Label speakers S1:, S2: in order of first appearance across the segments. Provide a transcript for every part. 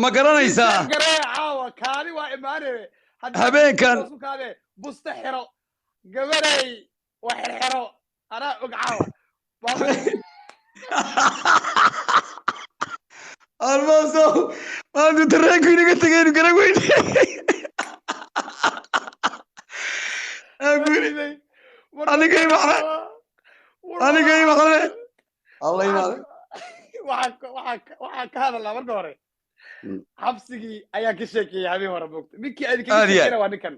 S1: Ma garanaysaa?
S2: Garee caawa kaadi waa imaane.
S1: Habeenkan-
S2: Kaade busta xiro, gabarey, waa xirxiro, anaa og caawa.
S1: Alfonso, maanta tareenku inaga tegaynu garan weyne. Aan ku yidhi, Anigay maqle. Anigay maqle. Alla imaade.
S2: Waxaan ka hadalnaa marka hore xabsigii ayaan ka sheekeeyey habeen hore, moogta ninkii aad kaga
S1: Aad iyo aad.
S2: sheekeyna waa ninkan.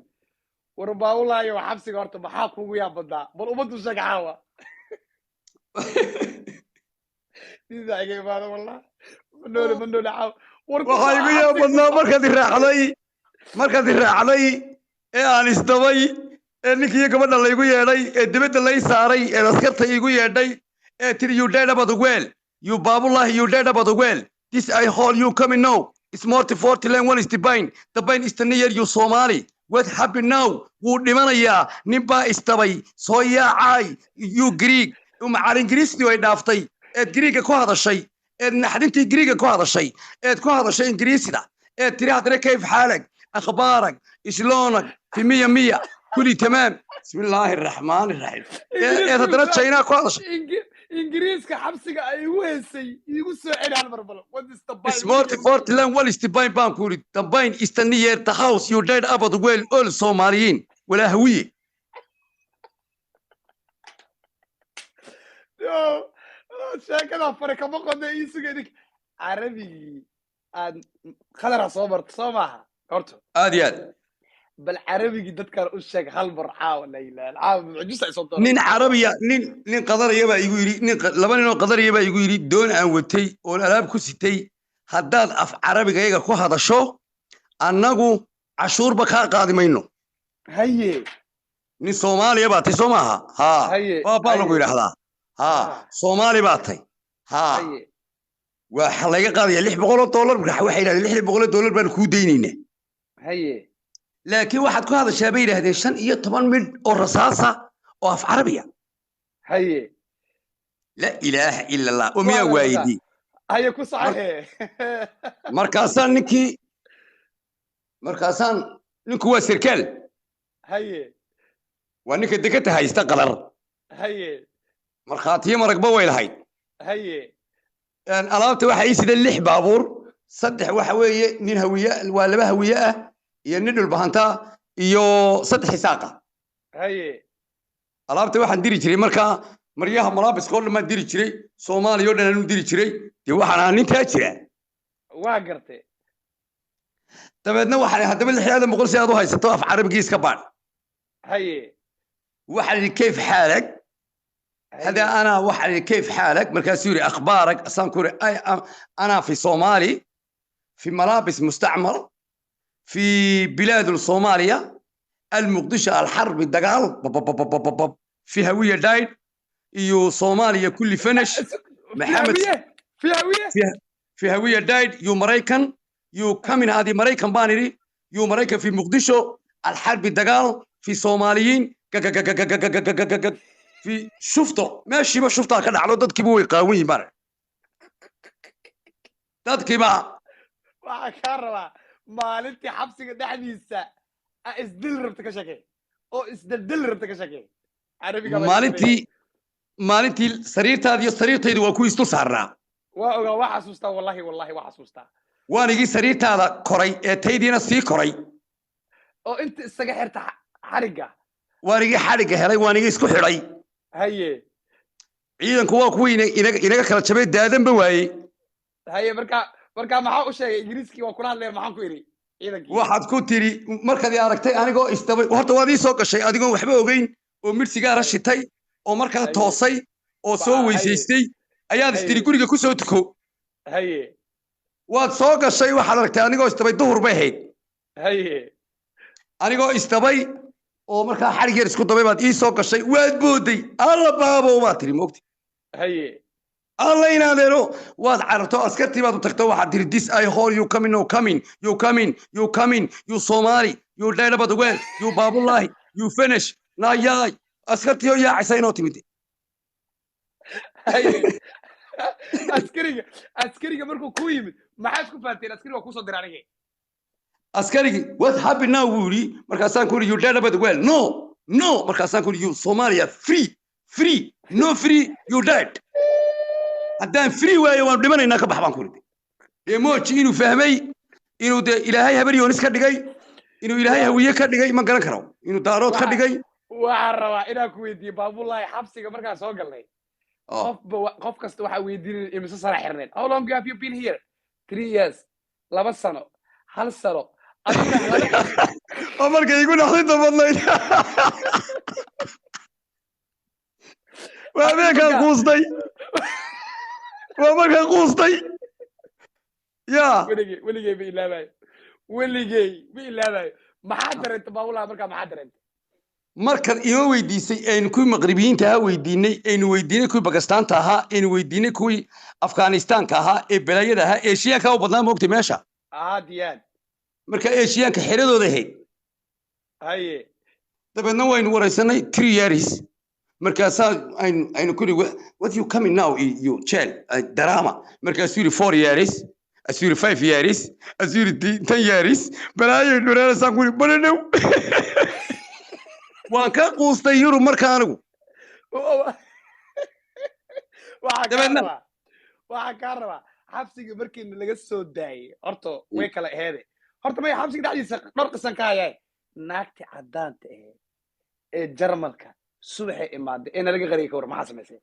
S2: War baawulaayo, xabsiga horta maxaa kugu yaab badnaa? Bal ummaddu sheeg caawa. Sidaa iga imaado, wallah ma noole, ma noole caawa. War ku
S1: Waxaa igu yaab badnaa markaad i raacday ee aan isdabay ee ninkiiyo gabadha laygu yeedhay ee dibadda lay saaray ee askarta iigu yeedhay ee tiri, "You dead about the well, you baabulahi, you dead about the well. This I hold you coming now. It's more to 40 land, one is the bind, the bind is the near you Somali. What happened now? Wuu dhimanayaa, nin baa isdabay, soo yaacay, you Greek." Macal Ingiriistii way dhaaftay eed Greega ku hadashay, eed naxdintii Greega ku hadashay, eed ku hadashay Ingiriisida, eed tiri haddana كيف حالك، أخبارك، شلونك، في مية مية، كلي تمام، بسم الله الرحمن الرحيم، eed haddana China ku hadashay.
S2: Ingiriiska xabsiga ay igu heysay iigu soo celi hal mar bal. What is the bind?
S1: Smart forty land, one is the bind baan ku yidhi. The bind is the near the house. You dead about the well, all Soomaaliyiin walaa Hawiye.
S2: Yo, sheekada fare kama qodna, ii suga idink carabigii aan khadara soo marto, soo maaha horta?
S1: Aad iyo aad.
S2: Bal carabigii dadkan u sheeg hal mar caawa. La ilaha, caawa mucjisa ay soo doonto.
S1: Nin Carabiya, nin Qadaraya baa igu yidhi, nin laba nin oo Qadaraya baa igu yidhi, doon aan watay oon alaab ku sitay, haddaad af Carabigayaga ku hadasho, annagu cashuurba kaa qaadi mayno. Nin Soomaaliya baa tay, soo maaha? Haa.
S2: Haye.
S1: Waa baa lagu yidhaahdaa, haa. Soomaali baa tay, haa. Waxa laga qaadaya $600. Marka waxay yidhahdeen, $600 baanu kuu daynaynaa. Laakiin waxaad ku hadashaa, bay yidhahdeen, 15 midh oo rasaasa oo af Carabiya. La ilaaha ila Allah, oo miyaan waayidii?
S2: Haye, ku saxahe.
S1: Markaasaan ninkii, markaasaan ninku waa sarkaal. Waa ninka deketa haysta Qatar. Markhaatiyo maragba way lahayd. Alaabta waxa ii sida lix baabuur, saddex waxa weeye nin Hawiye, waa laba Hawiye ah iyo nin Dhulbahanta iyo saddex Isaaqa. Alaabta waxaan diri jiray markaa maryaha, malaabiska oo dhan baan diri jiray, Soomaaliya oo dhan aanu diri jiray. Dee waxaan ahaa nintaa jira.
S2: Waa gartay.
S1: Dabeedna waxaan haddaba 600 si aad u haysato af Carabigii iska baadh. Waxaan idhi, كيف حالك، هذا انا. waxaan idhi, كيف حالك. Markaasuu yidhi, أخبارك. Asaan ku yidhi, انا في صومالي، في ملابس مستعمر، في بلاد الصومالية المقدشة، الحرب الدقال بب بب بب بب بب، في هوية دايد iyo Soomaaliya kulli finish.
S2: في
S1: Maxamed-
S2: Hawiye, في Hawiye.
S1: في هوية دايد، you maraykan, you coming هذه maraykan baan idhi, you maraykan في muqdisho، الحرب الدقال في soomaaliyiin gagagagagagagagagagag في shufto. Meeshiiba shuftaa ka dhacdo, dadkiiba way qaawan yihiin baan dadkiiba.
S2: Waxaan kaa rabaa maalintii xabsiga dhexdiisa a isdil rabta ka sheekey, oo isdildil rabta ka sheekey, carabiga baa.
S1: Maalintii sariirtaada iyo sariirtaydu waa kuwii isdul saarnaa.
S2: Waa ogaa, waa xasuustaa, wallahi, wallahi waa xasuustaa.
S1: Waanigii sariirtaada koray ee taydiina sii koray.
S2: Oo inta isaga xirta xarigga.
S1: Waanigii xadhigga helay, waanigii isku xidhay. Ciidanku waa kuwii inaga kala jabay, daadanba waayey.
S2: Haye, marka maxaa u sheegay? Ingiriiskii waa kula hadlaya, maxaan ku idhi ciidankii?
S1: Waxaad ku tiri markaad i aragtay anigoo isdabay, horta waad ii soo gashay adigoon waxba ogeyn oo midh sigaara shitay oo markaa toosay oo soo weysaystay ayaad istiri guriga ku soo tuko. Waad soo gashay, waxaad aragtay anigoo isdabay, duhur bay ahayd. Anigoo isdabay oo markaa xadhig yar isku dabay baad ii soo gashay, waad booday, alla baabow baad tiri, moogti. Alla inaadeeno, waad cararto, askartii baad u tagto, waxaad tiri, "This I hold you coming, no coming, you coming, you coming, you Somali, you dhaylabad well, you baabullahi, you finish nayaay." Askartii oo yaacaysa inoo timid.
S2: Askariga markuu ku yimid, maxaad ku fahanteen? Askariga waa kusoo diray anige.
S1: Askarigii "What happened now?" buu yidhi. Markaasaan ku yidhi, "You dead about the well." "No, no." Markaasaan ku yidhi, "You Somalia free, free, no free, you dead. Haddaan free waayo, waan dhimanaynaa, ka bax," baan ku yidhi. Dee mooji inuu fahmay inuu dee Ilaahay Habar Yoonis ka dhigay, inuu Ilaahay Hawiye ka dhigay, ma garan karo, inuu Daarood ka dhigay.
S2: Waxaan rabaa inaan ku weydiiyo, Baabulahi, xabsiga markaan soo galnay, qofba qof kasta waxaa weydiinay, imise sano xirneed? "How long have you been here?" "3 years." 2 sano, hal sano, adiguna
S1: Oo markay igu naxdinta badnayd waa habeenkaan quustay, waa markaan quustay ya.
S2: Weligey, weligey ma ilaabayo, weligey ma ilaabayo. Maxaa dareentay, Baabulahi, markaa maxaa dareentay?
S1: Markaad ima weydiisay, aynu kuwii Maqribiyiinta ahaa weydiinay, aynu weydiinay kuwii Bakistaanta ahaa, aynu weydiinay kuwii Afghanistaanka ahaa ee balaayada ahaa, Eeshiyaanka u badnaa, moogtay meesha.
S2: Aad iyo aad.
S1: Marka Eeshiyaanka xeradooda ahayd. Dabeedna waynu waraysanay, 3 years. Markaasaa aynu kuri, "What you coming now, you jail drama?" Markaasuu yidhi 4 years, asuu yidhi 5 years, asuu yidhi 10 years. Balaayay dhureerasaan kuri baladhow, waan ka quustay Yurub marka anigu.
S2: Waxaa kaa
S1: Dabeedna-
S2: rabaa, waxaa kaa rabaa, xabsiga markiina laga soo daayay, horta way kala aheede. Horta maya, xabsiga dhexdiisa dhowr qisan ka hayaay. Naagti caddaanta aheed ee Jarmalka subaxay imaaday ee nalaga qariyay, ka war, maxaa samaysay?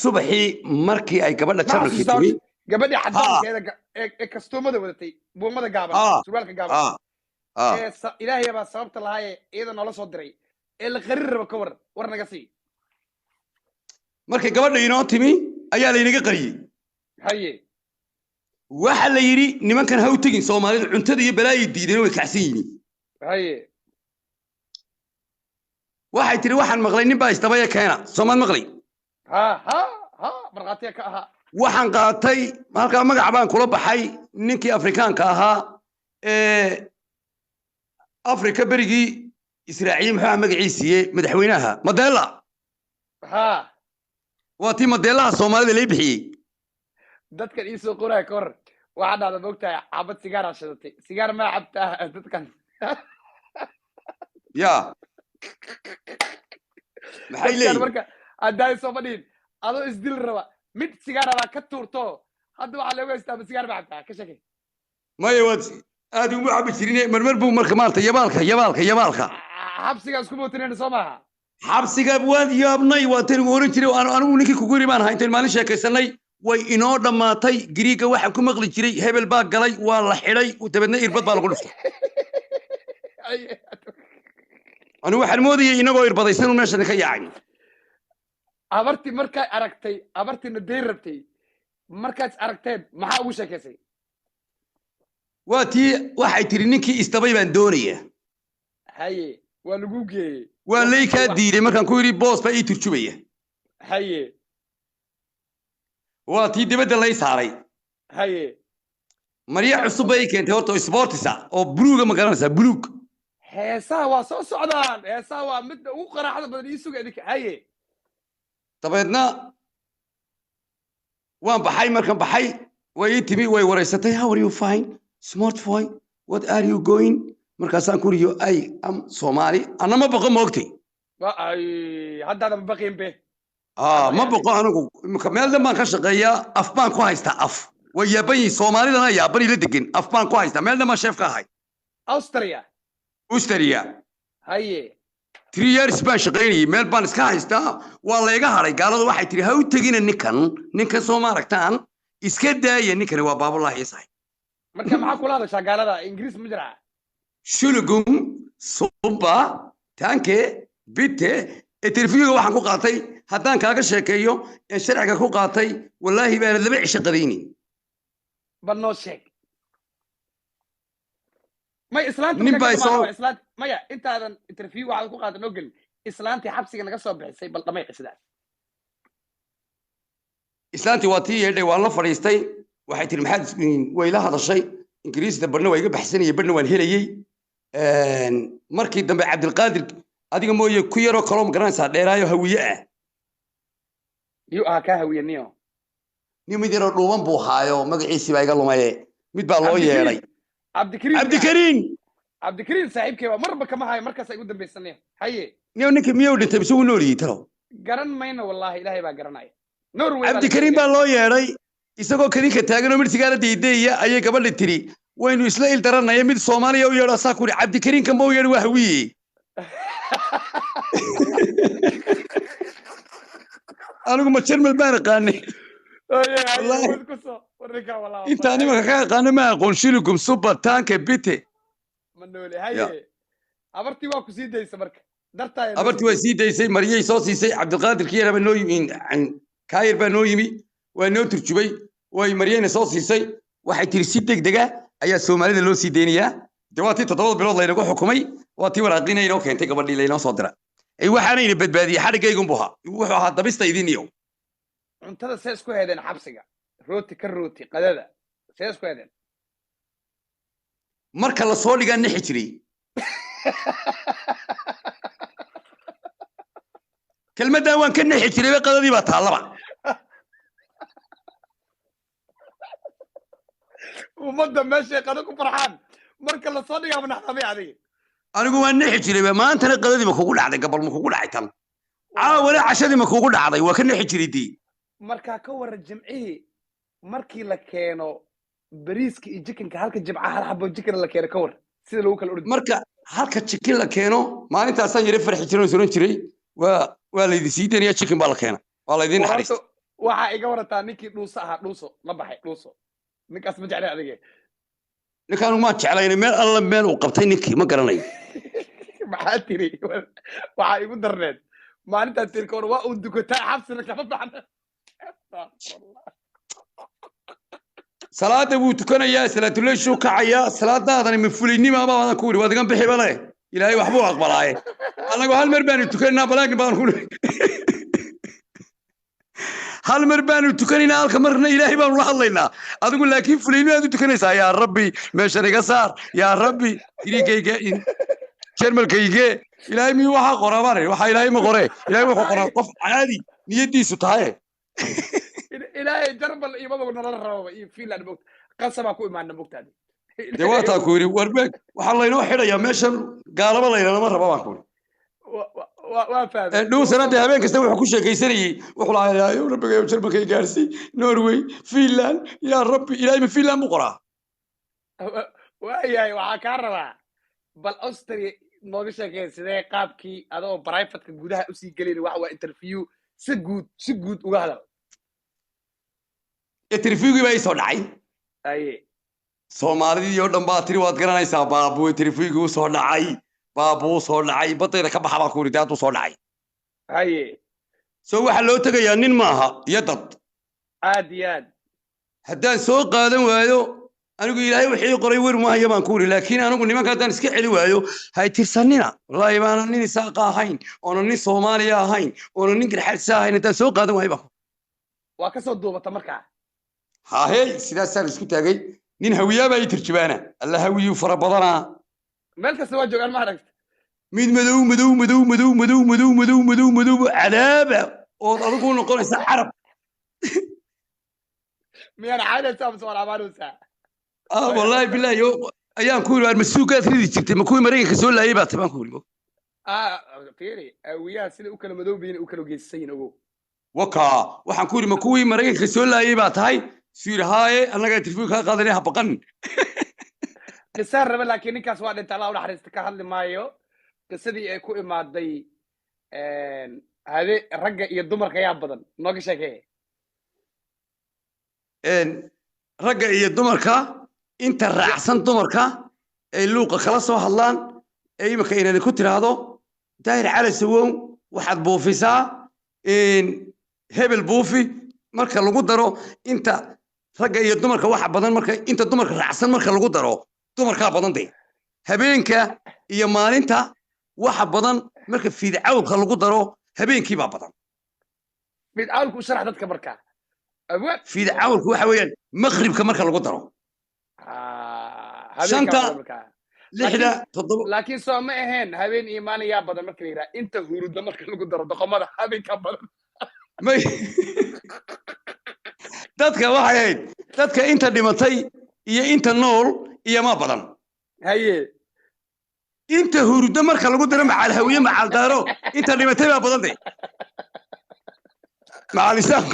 S1: Subaxii markii ay gabadha
S2: Ma
S1: Jarmalkii
S2: xasuustaa?
S1: timi.
S2: Gabadhii caddaankeeda ee kastuumada wadatay, buumada gaaban, surwaalka gaaban, ee Ilaahay baa sababta lahaaye iyada noola soo diray ee la qarin rabo, ka war, war naga sii.
S1: Markay gabadha inoo timi ayaa laynaga qariyey. Waxa la yidhi, nimankan ha u tegin, Soomaalida cuntada iyo balaayay diideen, way kacsan yihiin. Waxay tiri, waxaan maqlay nin baa isdabaya keena, soomaad maqlay?
S2: Ha ha ha, markhaatiya ka ahaa.
S1: Waxaan qaatay halkaa, magac baan kula baxay ninkii Afrikaanka ahaa ee Afrika berigii Israaciil, muxuu ahaa magaciisiiye, madaxweynaha Mandela. Waa tii Mandelaha Soomaalida lay bixiyey.
S2: Dadkan iisoo qoraya, ka hor waxaa dhahda, moogtahay, xabad sigaaraa shidatay, sigaar maa cabtaa dadkan?
S1: Ya, maxay
S2: Dadkan
S1: leeyihin?
S2: Marka haddaay soo fadhiin adoo isdil raba, mid sigaara baa ka tuurto, hadda waxaa loogu haystaa ma sigaar ma cabtaa, ka shaki.
S1: Maya, waad aad ugu cabi jirine, marmar buu marka maarata yabaalka yabaalka yabaalka.
S2: Xabsigaa isku mootinayna, soo maaha?
S1: Xabsiga waan yaabnay, waa tan ugu oran jiray anigu ninkii kugu yiri baan ahaa. Intayn maalin sheekaysanay, way inoo dhammaatay. Giriiga waxaan ku maqli jiray hebel baa galay, waa la xidhay, dabeedna irbad baa lagu dhuftay. Anigu waxaan moodayay inagoo irbadaysan un meeshan ka yaacayno.
S2: Abartii markaad aragtay, abartiina dayn rabtay, markaad aragteen, maxaa ugu sheekaysay?
S1: Waa tii waxay tiri, ninkii isdabay baan doonayaa.
S2: Haye, waa lagu geeyey.
S1: Waa lay kaa diiday markaan ku yidhi boos baa ii turjubaya. Waa tii dibadda lay saaray. Marya cusub bay ii keentay horta, oo sportisa oo buluuga, ma garanaysaa buluug?
S2: Heesaha waa soo socdaan, heesaha waa midda ugu qaraaxda badan, ii suga idinka. Haye.
S1: Dabeedna waan baxay. Markaan baxay, way ii timi, way wareysatay, "How are you?" "Fine." "Smart boy, what are you going?" Markaasaan ku uriyo, "I am Somali." Anna ma boqo, moogtay?
S2: Ay, haddaadan baqin be.
S1: Ah, ma boqo anigu. Imika meel dhan baan ka shaqeeyaa, af baan ku haystaa. Af way yaaban yihiin Soomaalidana, yaaban ila degan. Af baan ku haystaa, meel dhan baan chef ka ahay.
S2: Austria?
S1: Austria. 3 years baan shaqaynayay, meel baan iska haystaa. Waa layga hadhay. Gaaladu waxay tiri, ha u tegina ninkan, ninkan soo ma aragtaan, iska daaya, ninkani waa Baabulahi Ciisahay.
S2: Marka maxaa kula hadashaa gaalada? Ingiriis ma jiraa?
S1: Shulugum suba tanke bitte. Interviewga waxaan ku qaatay haddaan kaaga sheekeeyo ee sharciga ku qaatay, wallaahi baanad 2 cisho qadaynin.
S2: Bal noo sheeg. May, islaanta
S1: Nin
S2: markaa
S1: baa
S2: ka
S1: soo-
S2: dhamaado, islaanta maya, intaadan interview waxaad ku qaada noo gelin, islaantii xabsiga naga soo bixisay, bal dhamay qisadaas.
S1: Islaantii waa tii yeedhay, waan la fadhiistay. Waxay tiri, maxaad way la hadashay Ingiriisda, barna waa iga baxsanayay, barna waan helayey. Markii dambe Cabdilqaadir, adiga mooye, ku yaroo kaloo, ma garanaysaa, dheeraayo Hawiye ah.
S2: Yuu ahaa kaa hawiye niyo?
S1: Nin mid yaroo dhuuban buu haayo, magaciisii baa iga lumaye. Mid baa loo yeedhay.
S2: Cabdikariim.
S1: Cabdikariin.
S2: Cabdikariim saaxiibkay baa marba kama hayo, markaas igu dambaysanaya. Haye.
S1: Niyo, ninka miyuu dhintay mise wuu nool yihi talow?
S2: Garan mayno wallahi, Ilaahay baa garanaya. Norway baa la
S1: Cabdikariim baa loo yeedhay. Isagoo kadinka taagan oo mid sigaara daydeeya ayay gabadhi tiri, "Waynu isla il daranaya, mid Soomaaliya u yeedho." Saa ku yidhi, "Cabdikariim kanba u yeedhi, waa Hawiye." Anigu ma Jarmal baan aqaanay?
S2: Haye, haye.
S1: Wallahi.
S2: Wad ku soo warninka wallahi.
S1: Intaan imanka ka aqaano ma aqoon shiligum suba tanke bite.
S2: Ma noole. Haye, abartii waa ku sii daysa marka dartaa.
S1: Abartii waa sii daysay, maryay soo siisay. Cabdiqaadir kiyar baa noo yimi, kaayar baa noo yimi, waa noo turjubay. Way maryayna soo siisay. Waxay tiri, "Si degdega ayaa Soomaalida loo sii deynayaa." De waa tii 7 bilood laynagu xukumay, waa tii waraaqiina inoo keentay gabadhii laynoo soo dira. Ay waxaanayna badbaadiyey xadhiggaygunbu ahaa, wuxuu ahaa dabista idin iyo
S2: Cuntada see isku heedeen xabsiga? Rooti ka rooti, qadada see isku heedeen?
S1: Marka la soo dhigaa nixi jiray. Kelmaddan waan ka nixi jiray, qadadii baa taallaba.
S2: Ummadda meeshay qado ku farxaan marka lasoo dhigaa manaxdamay adiga.
S1: Anigu waan nixi jiray. Maantana qadadii ma kugu dhacday? Gabal ma kugu dhacay? Tan caawana cashadii ma kugu dhacday? Waa ka nixi jiray dii.
S2: Markaa ka waran jimcihii markii la keeno bariiska iyo jikinka, halka jimca hal xabo jikin la keeno, ka war sida lagu kala ordi?
S1: Marka halka chicken la keeno maalintaasaan yara farxi jiray oo soran jiray, waa laydin sii daynaya, chicken baa la keena, waa laydin naxariista.
S2: Horta waxaa iga warataa ninkii Dhuuso ahaa, Dhuuso la baxay, Dhuuso ninkaas ma jeclay adige?
S1: Ninkaan maan jeclayna, meel alla meel uu qabtay ninkii ma garanayo.
S2: Maxaa tiri? Waxaa igu darneed maalintaa tiri, ka war waa uu dukataa xabsina kama baxna.
S1: Salaada wuu tukanayaa, salaatuleeshuu kacayaa. Salaadaadani ma fuliynima baadan ku yidhi, waad igan bixi bale, Ilaahay waxbuu aqbalaaye. Annagu hal mar baanu tukanaynaa balaakin baan ku hal mar baanu tukanaynaa, halka marna Ilaahay baanu la hadlaynaa. Adigu laakiin fulaynimaad u tukanaysaa, "Yaa Rabbi, meeshan iga saar, yaa Rabbi, iriigayga Jarmalkayge." Ilaahay miyuu waxaa qoraa baan idhi? Waxaa Ilaahay ma qoree. Ilaahay wuxuu qoraa qof caadi niyadiisu tahay.
S2: Ilaahay Jarbal iyo maba nala rababa iyo Finland mogta, qasabaa ku imaana mogtaadi.
S1: Dee waataa ku yidhi, warbeeg waxaa laynoo xidhayaa meeshan, gaalaba laynalama raba baan ku yidhi.
S2: Waa fahmay.
S1: Dhuusana dee habeen kasta wuxuu ku sheekaysanayey, wuxuu lahaa, "Ilaahay rabbigayo, Jarmalkay gaarsii, Norway, Finland, yaa Rabbi." Ilaahay ma Finland buu qoraa?
S2: Waayahay, waxaa kaa rabaa bal Austria nooga sheekeen, sidee qaabkii adoo privateka gudaha usii gelin, wax waa interview, si guud, si guud uga hadal.
S1: Interviewgii baa ii soo dhacay.
S2: Haye.
S1: Soomaalidii oo dhan baa tiri, "Waad garanaysaa Baabuu." Interviewgii u soo dhacay, Baabuu soo dhacay, badayda ka baxa baan ku yidhi, dee hadduu soo dhacay.
S2: Haye.
S1: So waxaa loo tegayaa nin maaha iyo dad.
S2: Aad iyo aad.
S1: Haddaan soo qaadan waayo anigu, Ilaahay wixii qoray wer maayo baan ku yidhi. Laakiin anigu nimanka haddaan iska celi waayo, hay tirsanina, wallaahi baanan nin Isaaqa ahayn, oonan nin Soomaaliya ahayn, oonan nin Garxadsa ahayn haddaan soo qaadan waayo baan ku.
S2: Waa kasoo duubata markaa?
S1: Haahey, sidaasaan isku taagay. Nin Hawiyaa baa ii turjubaana. Alla, Hawiyuu fara badanaa.
S2: Meel kasta waa joogaan, ma aragta?
S1: Mid madow madow madow madow madow madow madow madow madow cadaaba ood adigu noqonaysa Carab.
S2: Miyaan caadaysaa mise waan amaanaysaa?
S1: Ah, wallaahi bilaahi ayaan ku yidhi, "Waar masuugaad ridi jirtay, ma kuwii Maraykanka soo laayay baa tahay?" baan ku yidhi.
S2: Ah, fiiri, awiyaha sida u kala madoobiyin u kala geysan yihiin, ogow.
S1: Wakaa waxaan ku yidhi, "Ma kuwii Maraykanka soo laayay baa tahay?" Suu yidhi, "Haaye, annagaa interview kaa qaadanay, ha baqan."
S2: Qisaan rabe, laakiin ninkaas waa dhintay, Allah u naxariista, ka hadli maayo. Qisadii ay ku imaaday habe ragga iyo dumarka yaa badan, nooga sheekee.
S1: Ragga iyo dumarka, inta raacsan dumarka ay luuqa kala soo hadlaan ee iminka inani ku tiraahdo, "Daahir Cali Sawow, waxaad buufisaa hebel buufi," marka lagu daro inta ragga iyo dumarka waxa badan, marka inta dumarka raacsan marka lagu daro, dumarkaa badan. Dee habeenka iyo maalinta waxa badan, marka fiidcawlka lagu daro, habeenkii baa badan.
S2: Fiidcawlku u sharax dadka markaa. Abwaan.
S1: Fiidcawlku waxa weeyaan maqribka marka lagu daro.
S2: Ah, habeenkaa
S1: Shanta.
S2: badan markaa.
S1: 6, 7.
S2: Laakiin soo ma ahayn habeen iyo maalin yaa badan marka la yidhaha, inta huruda marka lagu daro doqomada, habeenkaa badan.
S1: May, dadka waxay ahayd dadka inta dhimatay iyo inta nool iyo ma badan. Inta hurdo marka lagu daro macaal Hawiye, macaal Daaro, inta dhimatay baa badan de, macaal Isaaq.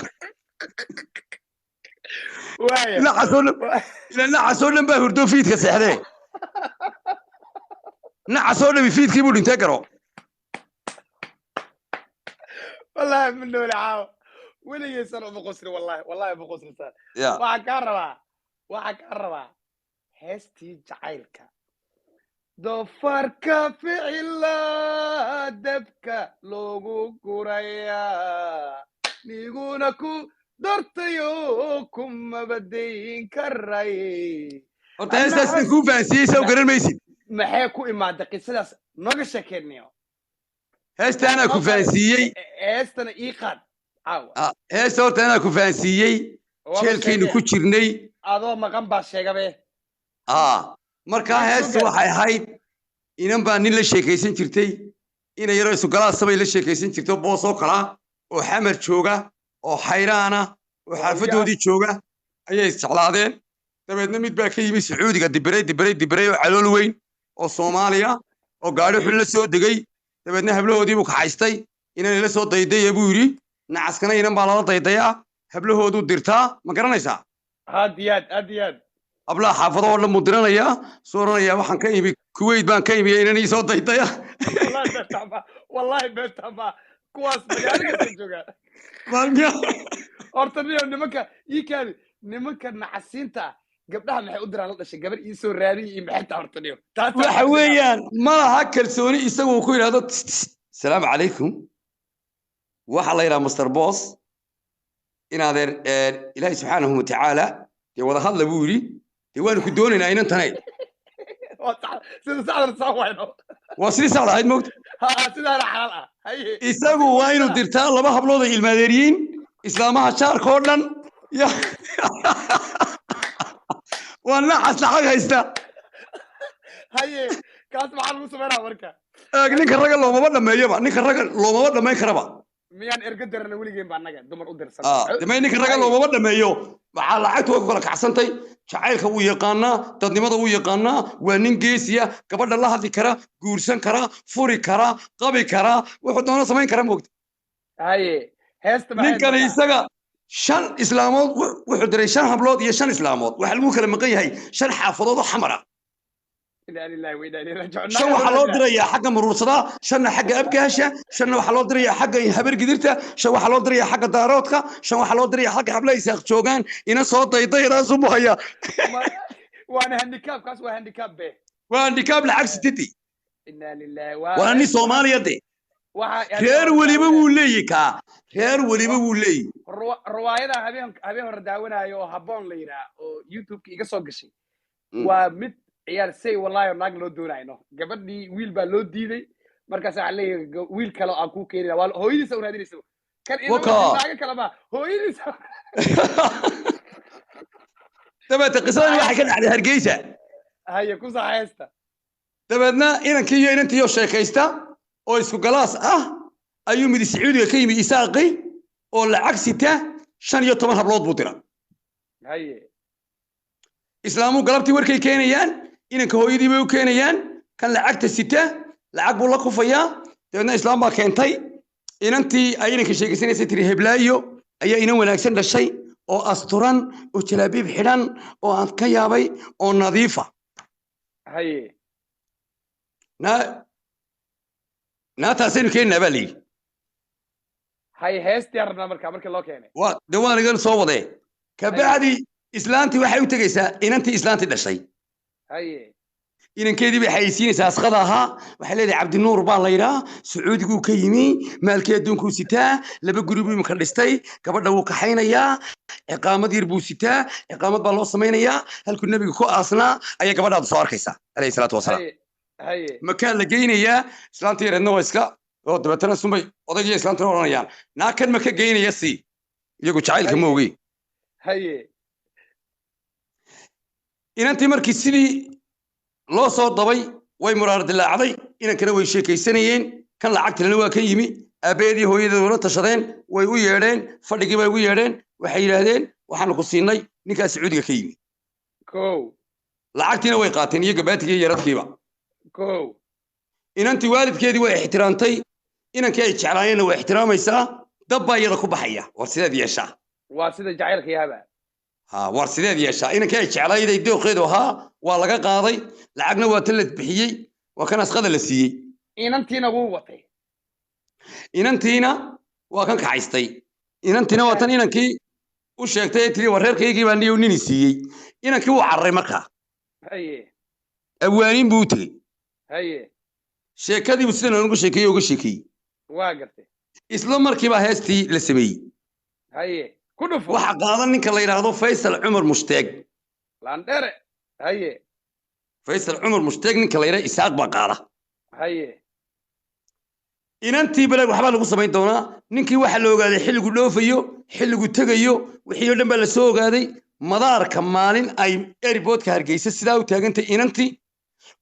S1: Nacasoo dhan, ila nacasoo dhan baa hurdo, fiidka seexdee. Nacasoo dhami fiidkii buu dhintay, garo.
S2: Wallahi ma noole caawa, weligaysan uma qosli, wallahi, wallahi ma qoslisan. Waxaan kaa rabaa heestii jacaylka, "Doofaarka ficila dabka loogu gurayaa, niguna ku dartayo kumabadayn karay."
S1: Horta heestaas idin kuu fahansiiyey saw garan maysid.
S2: Maxay ku imaaday qisadaas? Nooga sheekeynayo.
S1: Heesta anaa ku fahansiiyey.
S2: Heestana ii qaad caawa.
S1: Ah, heesta horta anaa ku fahansiiyey.
S2: Waaba
S1: jeelkaynu
S2: sheegee.
S1: ku jirnay.
S2: Adoo maqan baa sheegabe.
S1: Ah, markaa
S2: Maxay
S1: heesta
S2: soo
S1: waxay ahayd inan baa nin la sheekaysan jirtay, ina yaroo isugalaasabay la sheekaysan jirto, boos oo kalaa oo Xamar jooga oo xayraana oo xaafadoodii jooga ayay isjeclaadeen. Dabeedna mid baa ka yimi Sacuudiga, dibiray, dibiray, dibiray oo calool weyn oo Soomaaliya oo gaadhi xun la soo degay. Dabeedna hablahoodii buu kaxaystay. "Inan ila soo daydaya," buu yidhi. Nacaskana inan baa lala daydayaa, hablahooduu dirtaa, ma garanaysaa?
S2: Aad iyo aad, aad iyo aad.
S1: Hablaha xaafado oo dhan buu diranayaa, soo oranayaa, "Waxaan ka imi Kuwait baan ka imi, inan ii soo daydaya."
S2: Wallahi beertama, wallahi beertama, kuwaas magaalo kasta joogaan.
S1: Maalmiya.
S2: Horta niyo, nimanka ii kaadi, nimanka nacasiinta ah gabdhaha maxay u diraan la dhashay? "Gabar ii soo raadiya" iyo maxay taa? Horta niyo.
S1: Waxa weeyaan ma laha kalsooni isagu ku yidhahdo, "Tss, tss, salaamu calaykum, waxaa la yidhaha Master Boss, in adeer, Ilaahay subxaanahu watacaala dee wada hadla," buu yidhi, "dee waanu ku doonaynaa inantanay."
S2: Waa sax, sida saxdana saa wayno.
S1: Waa sidii saxda ahayd, moogta.
S2: Ha, sidaana xalaal ah, haye.
S1: Isagu waa inuu dirtaa laba hablood ay ilmaadeeriyiin, islaamaha jaarka oo dhan. Waa nacas lacag haysta.
S2: Haye, kaas maxaa lagu sameynaa marka?
S1: Eeg, ninka ragga loomaba dhameeyaba, ninka ragga loomaba dhammayn karaba.
S2: Miyaan ergo dirana weligeen ba annaga dumar u dirsan?
S1: Ah, dee ninka ragga loomaba dhameeyo. Waxaa lacagtu way ku kala kacsantay. Jacaylka wuu yaqaanaa, dadnimada wuu yaqaanaa, waa nin geesiya, gabadha la hadli kara, guursan kara, furi kara, qabi kara, wuxuu doono samayn kara, moogta.
S2: Haye, heesta maxay
S1: Ninkani
S2: markaa?
S1: isaga shan islaamood wuxuu diray, shan hablood iyo shan islaamood. Waxaa lagu kala maqan yahay shan xaafadood oo Xamar ah.
S2: Inaa lillahi wa inaa ilayhi raajicuun.
S1: Shan waxaa loo dirayaa xagga Muruursadaa, shanna xagga Abgaasha, shanna waxaa loo dirayaa xagga Habargidirta, shan waxaa loo dirayaa xagga Daaroodka, shan waxaa loo dirayaa xagga hablaha Isaaq joogaan. Ina soo daydaydaasuu buu hayaa.
S2: Waana handicap kaas, waa handicap be.
S1: Waa handicap lacag sititi.
S2: Inaa lillahi.
S1: Waa nin Soomaaliya de.
S2: Waxa
S1: Reer weliba wuu leeyahy kaa, reer weliba wuu leeyahy.
S2: Riwaayada habeen hore daawanayo oo Habboon la yidhaah oo YouTube-ka iga soo gashay, waa mid ciyaar say, wallahi, oo naag loo doonayno. Gabadhii wiil baa loo diiday, markaas waxaa leeyahay, "Wiil kale oo aan kuu keenina." Waa hooyadiisa u raadinaysa kan.
S1: Waka.
S2: Naaga kale ma hooyadiisa.
S1: Dabeete qisadani waxay ka dhacday Hargeysa.
S2: Haye, ku saxaysta.
S1: Dabeedna inankii iyo inantiiyo sheekaysta oo isku galaas ah ayuu midi Sacuudiga ka yimi, Isaaqi oo lacag sita, 15 hablood buu dira. Islaamuu galabtii warkay keenayaan, inanka hooyadii bay u keenayaan. Kan lacagta sita lacag buu la kufayaa. Dabeedna islaam baa keentay inantii ay inanka sheegaysanaysay, tiri, "Heblaayo ayaa inan wanaagsan dhashay oo asturan oo jalaabiib xidhan oo aan ka yaabay oo nadiifa." Naa naataasaynu keeninaa, baa layidhi.
S2: Haye, heestii rabnaa marka markii loo keenay.
S1: Waa de waan igan soo wadee. Kabacdi islaantii waxay u tegeysaa inantii islaantii dhashay. Inankeedii bay xayeysiinaysaa asqada ahaa. Waxay leedahay, "Cabdinuur baa la yidhaa, Sacuudiguu ka yimi, maalkii adduunkuu sitaa, laba guri buu imika dhistay, gabadha wuu kaxaynayaa, ciqaamad yar buu sitaa, ciqaamad baa loo samaynayaa, halkuu nebiga ku aasnaa ayaa gabadhaadu soo arkaysaa, calayhi salaatu wasalaam."
S2: haye haye
S1: Makaa la geynayaa. Islaantii yareedna waa iska oo dabeetana sunbay odaygiyo islaantuna odhanayaan, "Naa kan ma ka geynaya?" Sii iyagu jacaylka ma ogey. Inantii markii sidii loo soo dabay way muraar dilaacday. Inankana way sheekaysanayeen, kan lacagtalena waa ka yimi. Aabbaheedii hooyadeed ula tashadeen, way u yeedheen, fadhigii bay ugu yeedheen. Waxay yidhaahdeen, "Waxaanu ku siinay ninkaa Sacuudiga ka yimi." Lacagtiina way qaateen iyo gabaatigii iyo yaradkiiba. Inantii waalidkeedii way ixtiraamtay, inankii ay jeclaayeenna way ixtiraamaysaa. Dab baa iyada ku baxaya. War sideed yeeshaa?
S2: Waa sida jacaylka yahaba.
S1: Ha, war sideed yeeshaa? Inankii ay jeclayday, dooqeedu ahaa, waa laga qaaday, lacagna waa tan la bixiyey, waa kan asqada la siiyey.
S2: Inantiina wuu watay.
S1: Inantiina waa kan kaxaystay. Inantiina waa tan inankii u sheegtay ee tiri, "War reerkaygii baa niyow nini siiyey." Inankii wuu cararay markaa. Awaaniin buu u tegey. Sheekadiibu sidan uga sheekeeyey uga sheekeeyey.
S2: Waa gartay.
S1: Isla markiibaa heestii la sameeyey.
S2: Haye, ku dhufo.
S1: Waxa qaadan ninka la yidhaahdo Faysal Cumar Mushtaag.
S2: Landhere, haye.
S1: Faysal Cumar Mushtaag ninka la yidhahdo Isaaq baa qaada. Inantii balag waxbaa lagu samayn doonaa. Ninkii waxaa la ogaaday xilligu dhoofayo, xilligu tegayo, wixii oo dhan baa lasoo ogaaday. Madaarka maalin ay airportka Hargeysa sidaa u taagantay inantii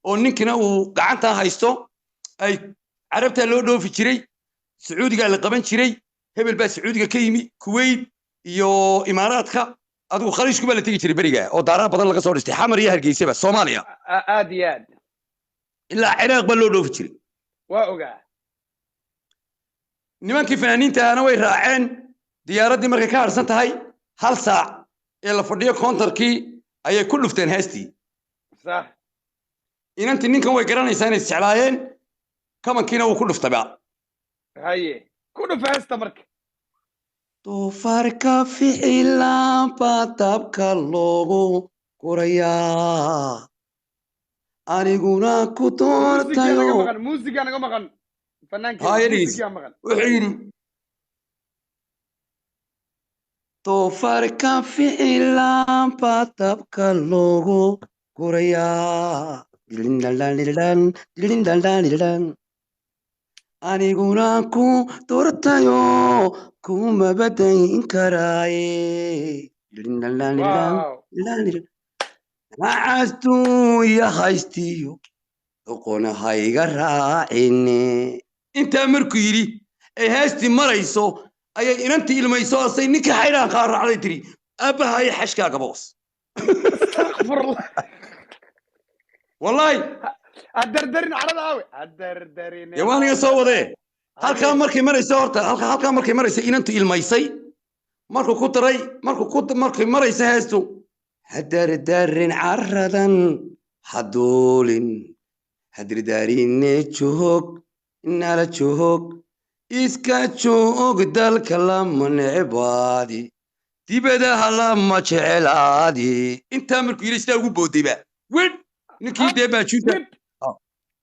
S1: oo ninkina uu gacantaa haysto, ay Carabtaa loo dhoofi jiray, Sacuudigaa la qaban jiray, hebel baa Sacuudiga ka yimi, Kuwait iyo Imaaraadka, adigu Khaliijku baa la tegi jiray beriga oo daaraha badan laga soo dhistay, Xamar iyo Hargeysaba, Soomaaliya.
S2: Aad iyo aad.
S1: Ilaa Ciraaq baa loo dhoofi jiray.
S2: Waa ogaa.
S1: Nimankii fanaaniinta ahana way raaceen diyaaraddii. Markay ka harsan tahay hal saac ee la fadhiyo counterkii ayay ku dhufteen heestii. Inantii ninkan way garanaysaa inay isjeclaayeen, kamankiina wuu ku dhuftayba.
S2: Haye, ku dhufa heesta marka.
S1: Doofaarka ficilaan baa dabka loogu gurayaa, aniguna ku
S2: Muusigaa naga
S1: doortayo.
S2: maqan, muusigaa naga maqan, fanaanka.
S1: Haye, dhegeyso.
S2: Muusigaa maqan.
S1: Wuxuu yidhi, "Doofaarka ficilaan baa dabka loogu gurayaa, dilindaldaldildhan, dilindaldaldildhan, aniguna ku doortayo, kuma badayn karaaye, dilindaldaldildhan." Macastuuya haystiyo doqona hayga raacine. Intaa markuu yidhi ay heestii marayso ayay inantii ilmayso, asay ninkii xaydhaan kaa raacday tiri, "Aabbahayo xashkaaga boos."
S2: Astaghfirullah.
S1: Wallaahi.
S2: Hadardarin carada aawe, hadardarin.
S1: Dee waan iga soo wadee. Halkaa markay marayso horta, halkaa markay marayso inantu ilmaysay, markuu ku daray, markuu ku markay marayso heestu, "Hadardarin caradan, haduulin, hadardarine, joog, nala joog, iska joog, dalka lama necbaadi, dibadaha lama jecelaadi." Intaa markuu yidhi sidaa ugu boodayba widh ninkii dee baajuuta.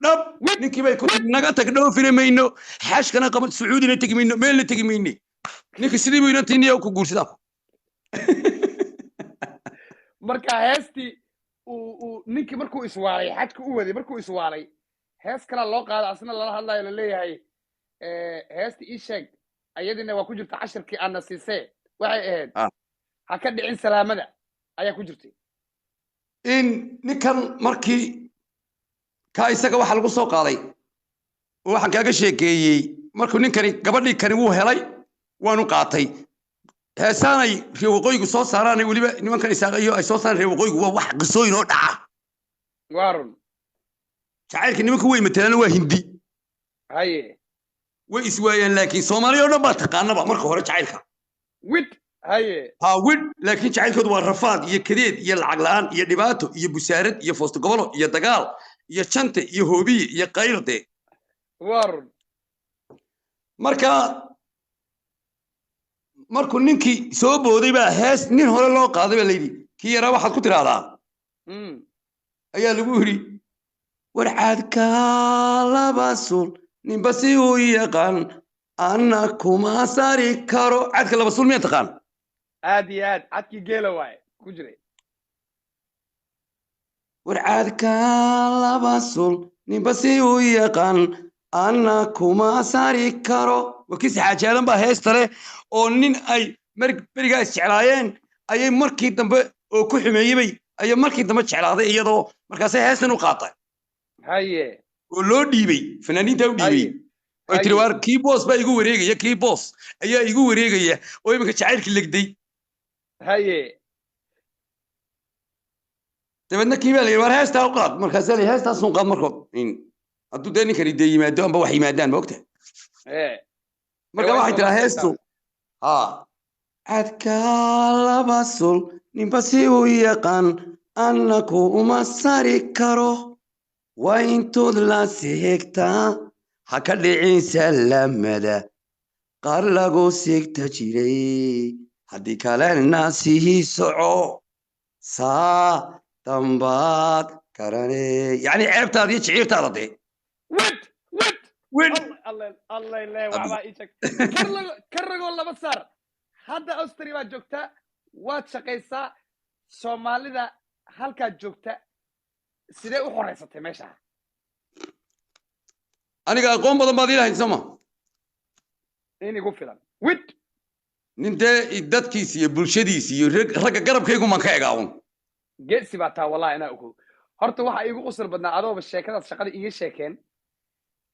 S1: Dhab ninkii bay ku tiri, "Naga tag, dhoofina mayno, xashkana qaban, Sacuudina tegi mayno, meelna tegi mayne." Ninka sidii buu inantii niyo ku guursadaa.
S2: Marka heestii uu ninkii markuu iswaalay xajka u waday, markuu iswaalay, hees kalaa loo qaado, asna lala hadlayo, laleeyahay, heesta ii sheeg, ayadina waa ku jirta cashirkii aadna siisee, waxay ahayd "Ha ka dhicin salaamada" ayaa ku jirtay.
S1: In ninkan markii ka isaga waxaa lagu soo qaaday oo waxaan kaaga sheekeeyey, markuu ninkani gabadhii kani wuu helay, waanu qaatay. Heesaanay reer waqooyigu soo saaraanay, weliba nimankan Isaaq iyo ay soo saaraan reer waqooyigu, waa wax qisooyin oo dhaca.
S2: Waa run.
S1: Jacaylka nimanku way matalaan, waa Hindi. Way iswaayaan, laakiin Soomaaliya oo dhan baa taqaanaba marka hore jacaylka.
S2: Wid, haye.
S1: Ha, wid, laakiin jacaylkoodu waa rafaad iyo kadeed iyo lacag la'aan iyo dhibaato iyo busaarad iyo foosto gobolo iyo dagaal iyo jante iyo hoobiye iyo qaylde.
S2: Waa run.
S1: Marka markuu ninkii soo booday baa hees nin hore loo qaaday baa layidhi, "Kii yaraa waxaad ku tidhaahdaa," ayaa lagu yidhi, "Warcaadka laba sul ninba si uu yaqaan, anna kuma sari karo." Cadka laba sul miyaa taqaan?
S2: Aad iyo aad, cadkii geela waaye ku jiray.
S1: "Warcaadka laba sul ninba si uu yaqaan, anna kuma sari karo." Wakiis Xaajaadan baa heesta leh oo nin ay berigaa isjeclaayeen ayay markii dambe oo ku xumeeyey ayay markii dambe jeclaaday iyadoo markaasay heestan u qaatay. Oo loo dhiibay fanaaniinta u dhiibay. Oy tiri, waar kii boos baa igu wareegaya, kii boos ayaa igu wareegaya oo iminka jacaylkii legday. Dabeedna kii baa la yidhi, waar heestaa u qaad. Markaasaa la yidhi, heestaasun qaad. Markood hadduu dee ninkani dee yimaado amba wax yimaadaan, ma ogtahay? Marka
S2: waa
S1: waxay
S2: in
S1: tiraa
S2: soo
S1: heestu ha cadkaa laba sul ninba si uu yaqaan, annaku uma sari karo, waa intood la seegtaa, ha ka dhicin salamada qaar lagu sigta jiray, haddii kalena sii soco, saa dambaad garane, yacni ceebtaada iyo jiciirtaada dee.
S2: Wed wed.
S1: Wed.
S2: Alle alle le, waxbaa ii sheeg. Karragoo laba saar. Hadda Austria baad joogtaa, waad shaqaysaa. Soomaalida halkaad joogta sidee u xoreysatay meesha?
S1: Aniga aqoon badan baad ilahayn, sooma?
S2: In igu filan wid.
S1: Nin dee dadkiisa iyo bulshadiisa iyo ragga garabkaygu maan ka egaa un.
S2: Geesi baa taa, wallahi inaa ogow. Horta waxaa iigu qosol badnaa adooba sheekadaas shaqada iiga sheekeen,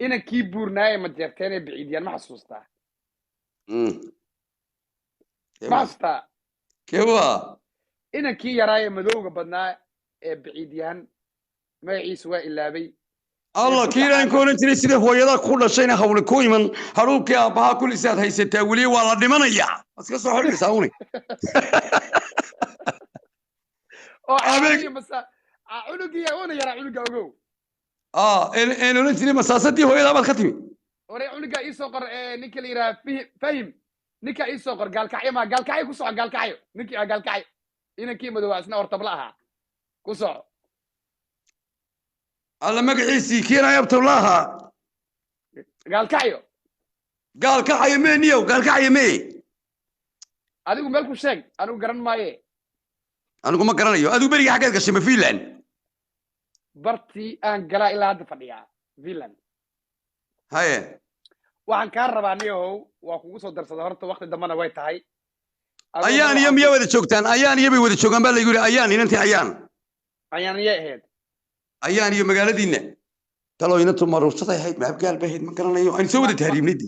S2: inankii buurnaaye ma jeerteen ee biciidiyaan, ma xasuustaa? Ma xasuustaa?
S1: Kewa?
S2: Inankii yaraaye madowga badnaa ee biciidyahan, magaciisu waa ilaabay.
S1: Allah, kii ilaahin ku odhan jiray, sidai hooyadaa ku dhashayna hawli ku iman, hadhuubkii aabbahaa kullisaad haysataa, weli waa la dhimanayaa, iska soo xidhaysaa uni.
S2: Oo caawinayo masa cunugii una yaraa, cunuga ogow.
S1: Een odhan jiray, masaasadii hooyadaa baad ka timi.
S2: Ore cunuga iisoo qor, ninka la yidhaha Fahim, ninka iisoo qor. Gaalkacyo ma Gaalkacyo ku soco, Gaalkacyo ninkii Gaalkacyo, inankii madowaa isna ortabla ahaa, ku soco.
S1: Alla, magaciisii kiina abtabla ahaa.
S2: Gaalkacyo.
S1: Gaalkacayo mee, niyow, gaalkacayo mee?
S2: Adigu meel ku sheeg, anigu garan maaye.
S1: Anigu ma garanayo. Adigu beriga xaggeed gashay, ma Finland?
S2: Bartii aan galaa ilaa hadda fadhiyaa, Finland. Waxaan kaa rabaa, niyahow, waa kugu soo darsada horta, waqti dambena way tahay.
S1: Ayaan iyo miyaa wada joogtaan? Ayaan iyo bay wada joogaan baa laygu yidhi. Ayaan, inantii Ayaan.
S2: Ayaan iyay ahayd?
S1: Ayaan iyo magaaladiinna talo inantu maruursaday ahayd, ma abgaal bay ahayd, ma garanayo. Aynu soo wada tahriibnay.